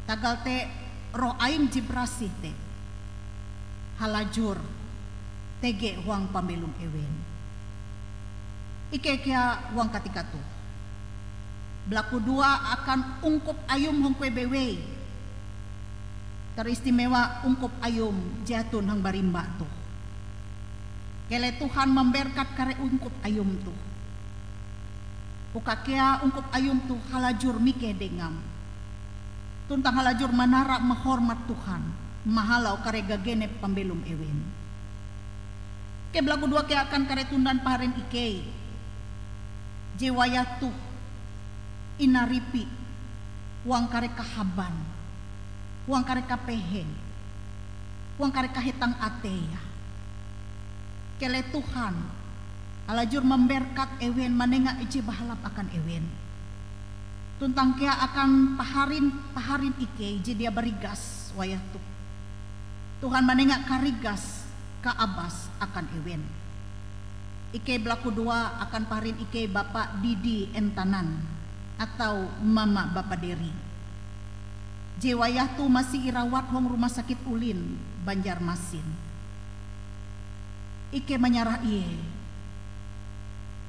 Tagal te roh aim je barasih te halajur tege huang pambelom ewen. Ikei kea huang katika toh balakudoa akan ungkup ayum hong kueh bewei. Teristimewa ungkup ayum je aton hong barimba toh. Keleh Tuhan mamberkat kare ungkup ayum toh. Uka kea ungkup ayum toh halajur mikeh dengam. Tuntang halajur manara mahormat Tuhan, mahalau kare gagenep pambelom ewen. Ikei balakudoa kea akan kare tundan paharin ikei. Je wayah toh inaripi huang kare kahaban, huang kare kapeheng, huang kare kahetang atei. Keleh Tuhan halajur mamberkat ewen, manenga ije bahalap akan ewen. Tuntang kea akan paharin-paharin ikei je dia barigas wayah toh. Tuhan manenga karigas kaabas akan ewen. Ikei balakudoa akan paharin ikei Bapa Didi Entanan atau Mama Bapa Deri. Je wayah toh masih irawat hong Rumah Sakit Ulin, Banjarmasin. Ikei manyarah ie.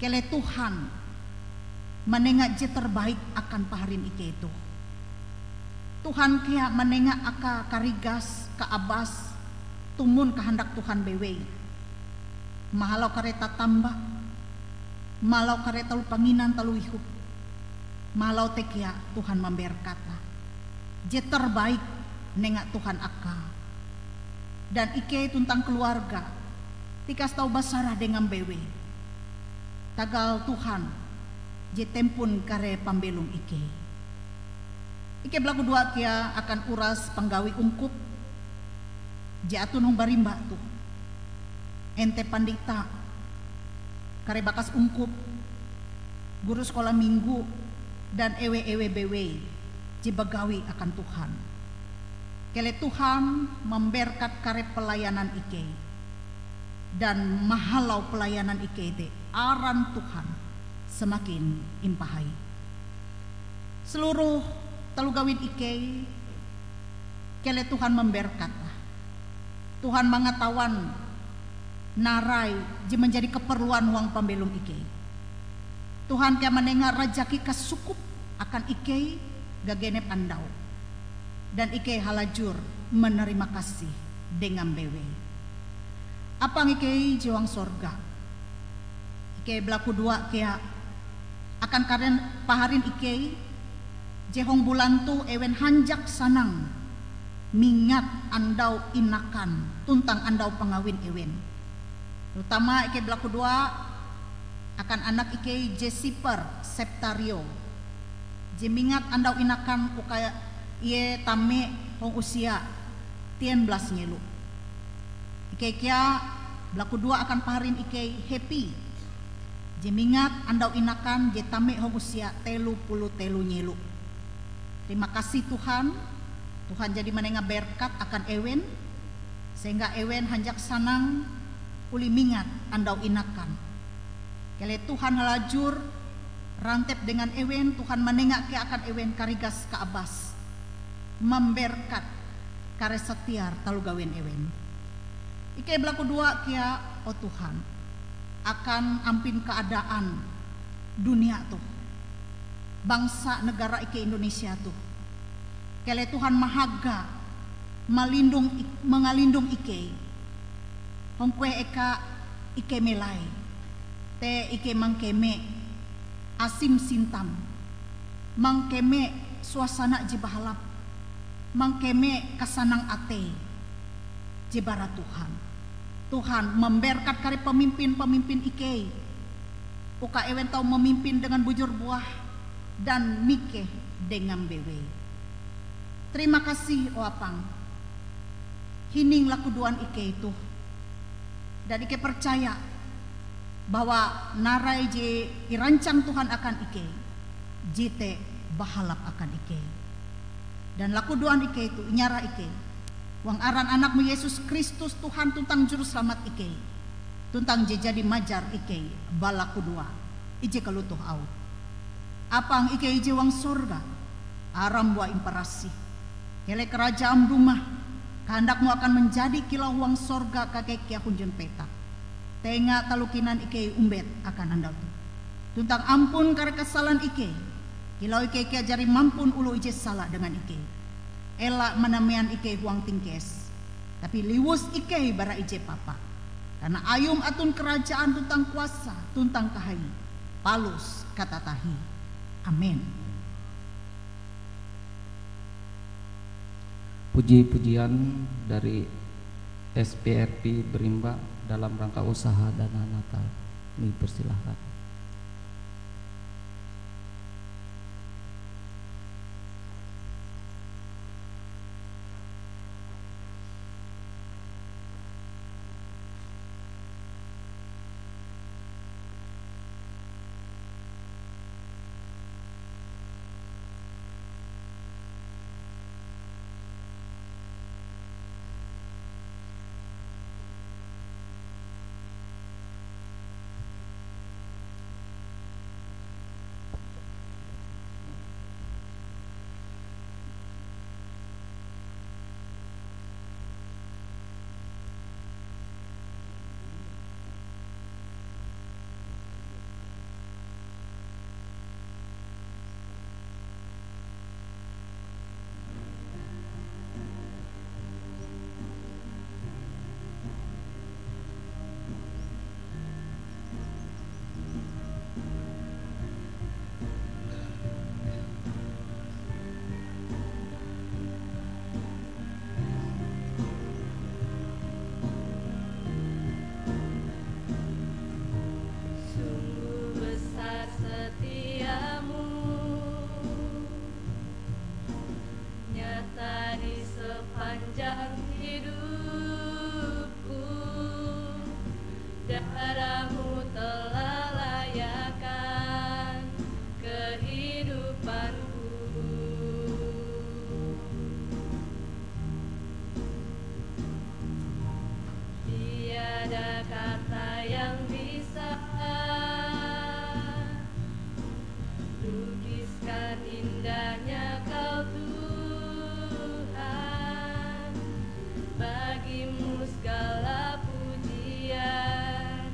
Keleh Tuhan manenga je terbaik akan paharin ikei toh. Tuhan kea manenga akae karigas kaabas tumon kahandak Tuhan bewei. Mahalau kare tatamba, mahalau kare taloh panginan taloh ihop, mahalau te kea Tuhan mamberkat lah. Je terbaik nenga Tuhan akae. Dan ikei tuntang keluarga tikas tau basarah dengam bewei. Tagal Tuhan je tempon kare pambelom ikei. Ikei balakudoa kea akan uras panggawi ungkup je aton hong barimba toh. Ente pandita, kare bakas ungkup, guru sekolah minggu, dan ewe-ewe bewei je bagawi akan Tuhan. Keleh Tuhan mamberkat kare pelayanan ikei, dan mahalau pelayanan ikei te aran Tuhan semakin impahai. Seluruh taloh gawin ikei, keleh Tuhan mamberkat lah. Tuhan mangatawan narai je manjadi keperluan huang pambelom ikei. Tuhan kea manenga rajaki kasukup akan ikei gagenep andau. Dan ikei halajur manarima kasih dengam bewei. Apang ikei je huang sorga, ikei balakudoa kea akan karen paharin ikei je hong bulan toh ewen hanjak sanang mingat andau inakan tuntang andau pangawin ewen. Terutama ikei balakudoa akan anak ikei Jesiper Septario, je mingat andau inakan uka ie tame hong usia tien belas nyelo. Ikei kea balakudoa akan paharin ikei Happy, je mingat andau inakan je tame hong usia telo puluh telo nyelo. Terima kasih Tuhan, Tuhan jadi manenga berkat akan ewen, sehingga ewen hanjak sanang uli mingat andau inakan. Keleh Tuhan halajur rantep dengan ewen, Tuhan manenga kea akan ewen karigas kaabas, mamberkat kare satiar taloh gawen ewen. Ikei balakudoa kea, o Tuhan, akan ampin keadaan dunia toh, bangsa negara ikei Indonesia toh. Keleh Tuhan mahaga, malindung ik-, mangalindong ikei. Hong kueh eka ikei melai, te ikei mangkeme asim sintam, mangkeme suasana je bahalap, mangkeme kasanang atei je bara Tuhan. Tuhan mamberkat kare pemimpin-pemimpin ikei, uka ewen tau memimpin dengan bujur buah dan mikeh dengam bewei. Terima kasih, o Apang, hining lakudoan ikei toh. Dan ikei percaya bahwa narai je irancang Tuhan akan ikei, jete bahalap akan ikei. Dan lakudoan ikei toh inyarah ikei huang aran Anak-Mu Yesus Kristus, Tuhan tuntang Juru Selamat ikei, tuntang je jadi majar ikei balakudoa. Ije kalotoh auhe, Apang ikei ije huang sorga, aram bua imparasih. Keleh karajaan-Mu dumah, kahandak-Mu akan manjadi kilau huang sorga kakek kea hunjun petak. Tenga taloh kinan ikei ombet akan andau toh. Tuntang ampun kare kasalan ikei, kilau ikei kea jari mampun oloh ije sala dengan ikei. Ela manamean ikei huang tingkes, tapi liwus ikei bara ije papa. Karana Ayum aton karajaan tuntang kuasa tuntang kahaie, palus katatahie. Amen. Puji-pujian dari S P R P Berimba dalam rangka usaha dana Natal. Dipersilahkan. Sungguh besar setiamu, nyata di sepanjang hidupku. Darahmu telah layakan kehidupanku. Tiada kata yang bisa lukiskan indahnya Kau, Tuhan. Bagi-Mu segala pujian,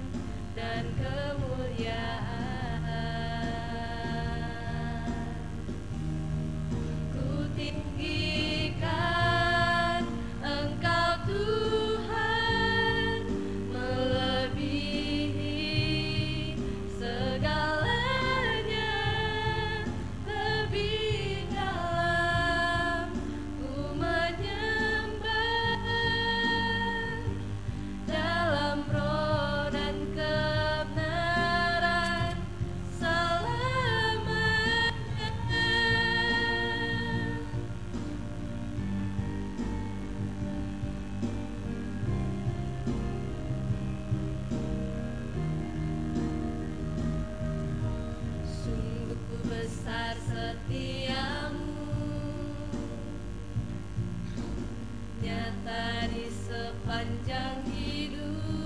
Di sepanjang hidupku,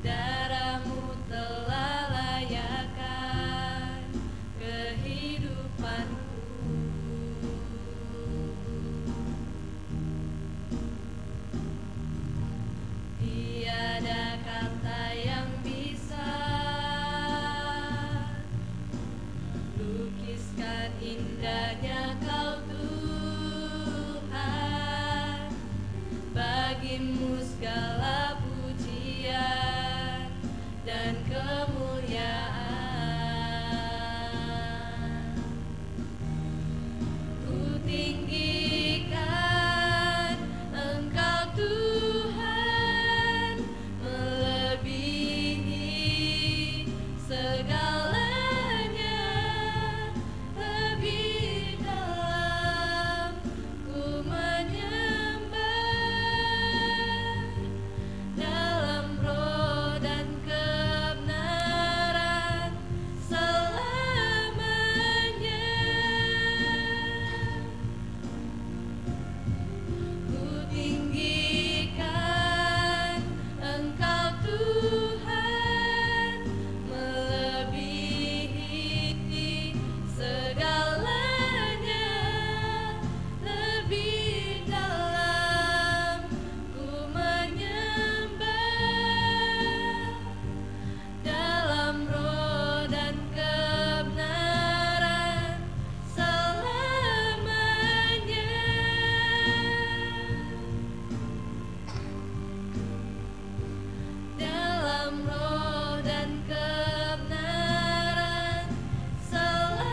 darah-Mu telah layakan kehidupanku. Tiada kata yang bisa lukiskan indahnya Kau, Tuhan. Bagi-Mu segala pujian dan kemuliaan. Kutinggikan Engkau, Tuhan, melebihi segalanya, lebih dalam ku menyembah, dalam roh dan kebenaran selamanya. Kutinggikan Engkau, Tuhan, melebihi segalanya, lebih dalam ku menyembah, dalam roh dan kebenaran selamanya. Dalam roh dan kebenaran selamanya.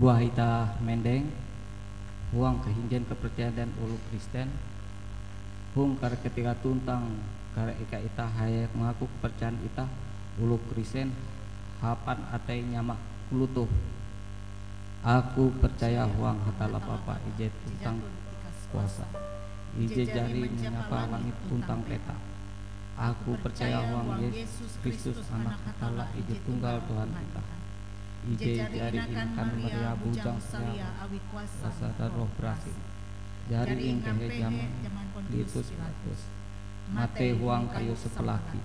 Buah itah mendeng huang kahinjen kapercayaan oloh Kristen, hong kare katika tuntang kare eka itah hayak mangaku kapercayaan itah oloh Kristen hapan atei nyama kalotoh. Aku percaya huang Hatalla Bapa ije tuntang kuasa, ije jari manyapa langit tuntang petak. Aku percaya huang Yesus Kristus, Anak Hatalla ije tunggal Tuhan itah, ije jari inakan Maria bujang salia awi kuasa dan Roh Barasih, jari ingapehe jaman Pontius Pilatus, matei huang kayu sapalaki,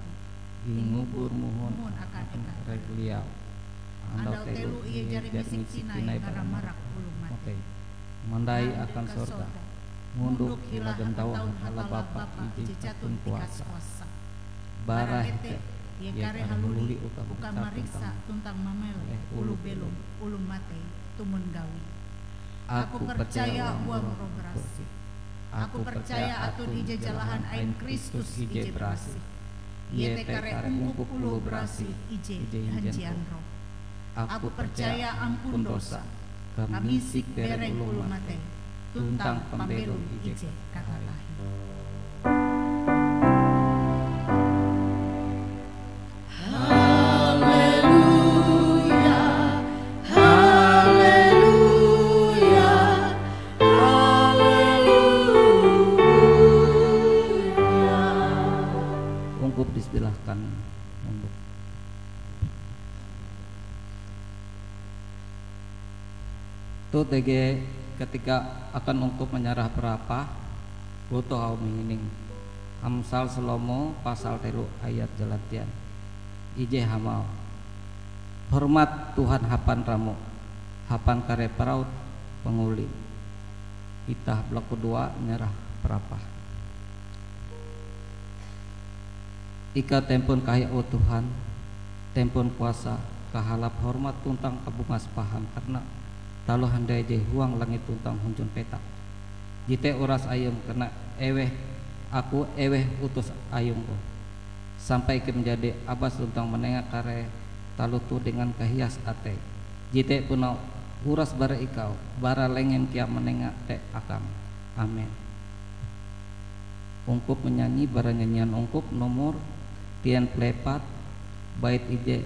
ingubur mohon akan eka kare liau. Andau telo ie jari misik tinai bara marak oloh matei. Mandai akan sorga, mondok hila dandau Hatalla Bapa ije jaton kuasa. Bara hete ie kareh haluli uka mariksa tuntang mameleh oloh belom, oloh matei tumon gawie. Aku percaya huang Roh Barasih. Aku percaya aton ije jalahan ain Kristus ije barasih. Iete kareh ungkup oloh barasih ije hanjean roh. Aku percaya ampun dosa, kamisik bereng oloh matei, tuntang pambelom ije katatahie. Haleluya, haleluya, haleluya. Ungkup disilahkan ungkup. Toh tege ketika akan ungkup manyarah parapah, Kalotoh auh mahining. Amsal Salomo pasal telo ayat jalan tian. Ije hamauh, "Hormat Tuhan hapan ramo, hapan kare parau pangolime." Itah balakudoa nyarah parapah. Ikau tempon kahya, o Tuhan, tempon kuasa, kahalap hormat tuntang kabumas paham karana taloh handiai je huang langit tuntang hunjun petak. Jete uras Ayum karana eweh aku, eweh utus Ayungku. Sampai ikei manjadi abas tuntang manenga kare taloh toh dengan kahias atei. Jete puna uras bara ikau, bara lengen kea manenga te akam. Amen. Ungkup manyanyi bara nyanyian ungkup nomor tien puluh empat, bait ije,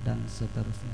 dan seterusnya.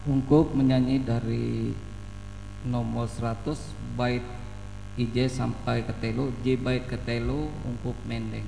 Ungkup manyanyi dari nomor seratus, bait ije sampai ketelu, je bait ketelu ungkup mendeng.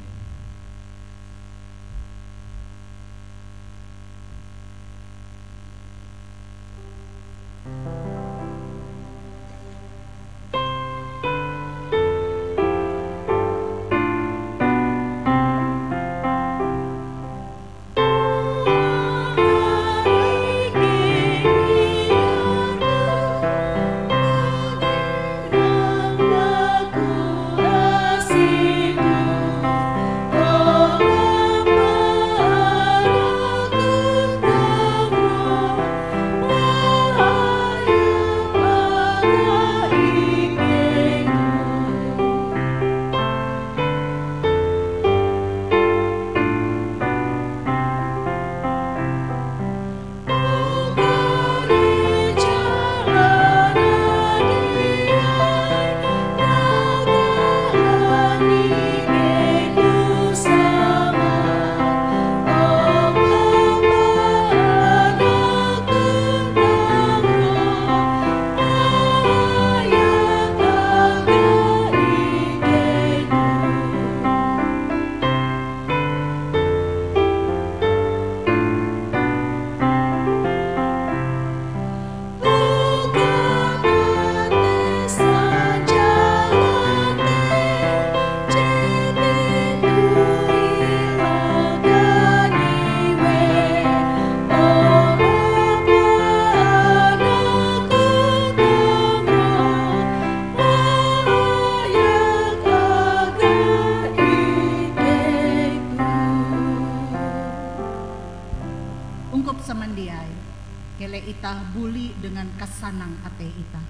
buli dengan kasanang atei itah,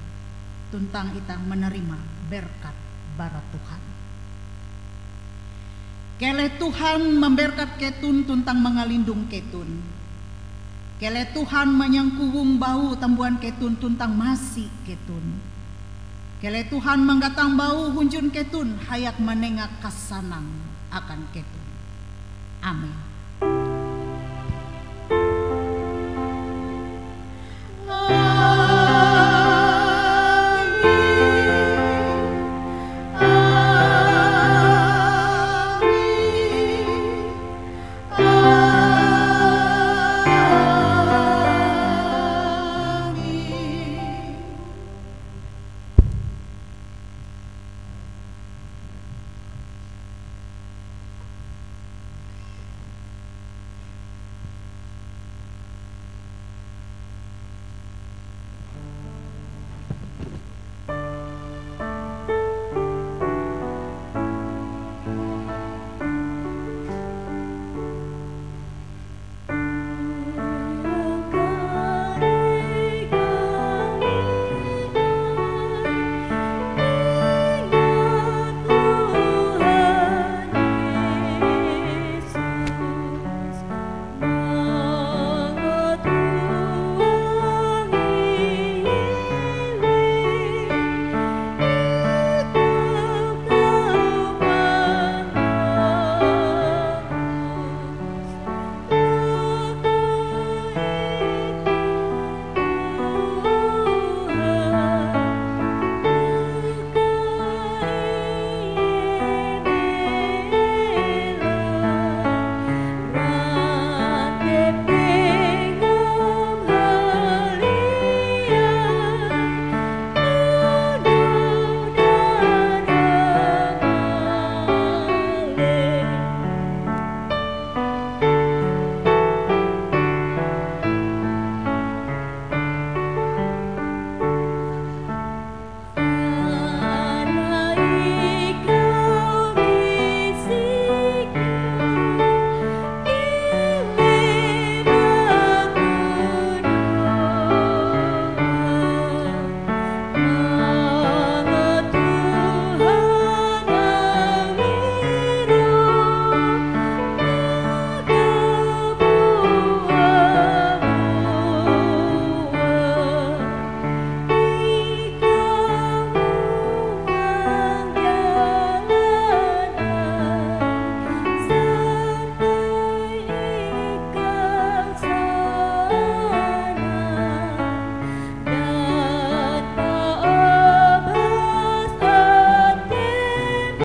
tuntang itah manarima berkat bara Tuhan. Keleh Tuhan mamberkat keton tuntang mangalindong keton. Keleh Tuhan manyangkowong baue tambuan keton tuntang masi keton. Keleh Tuhan manggatang baue hunjun keton hayak manenga kasanang akan keton. Amen.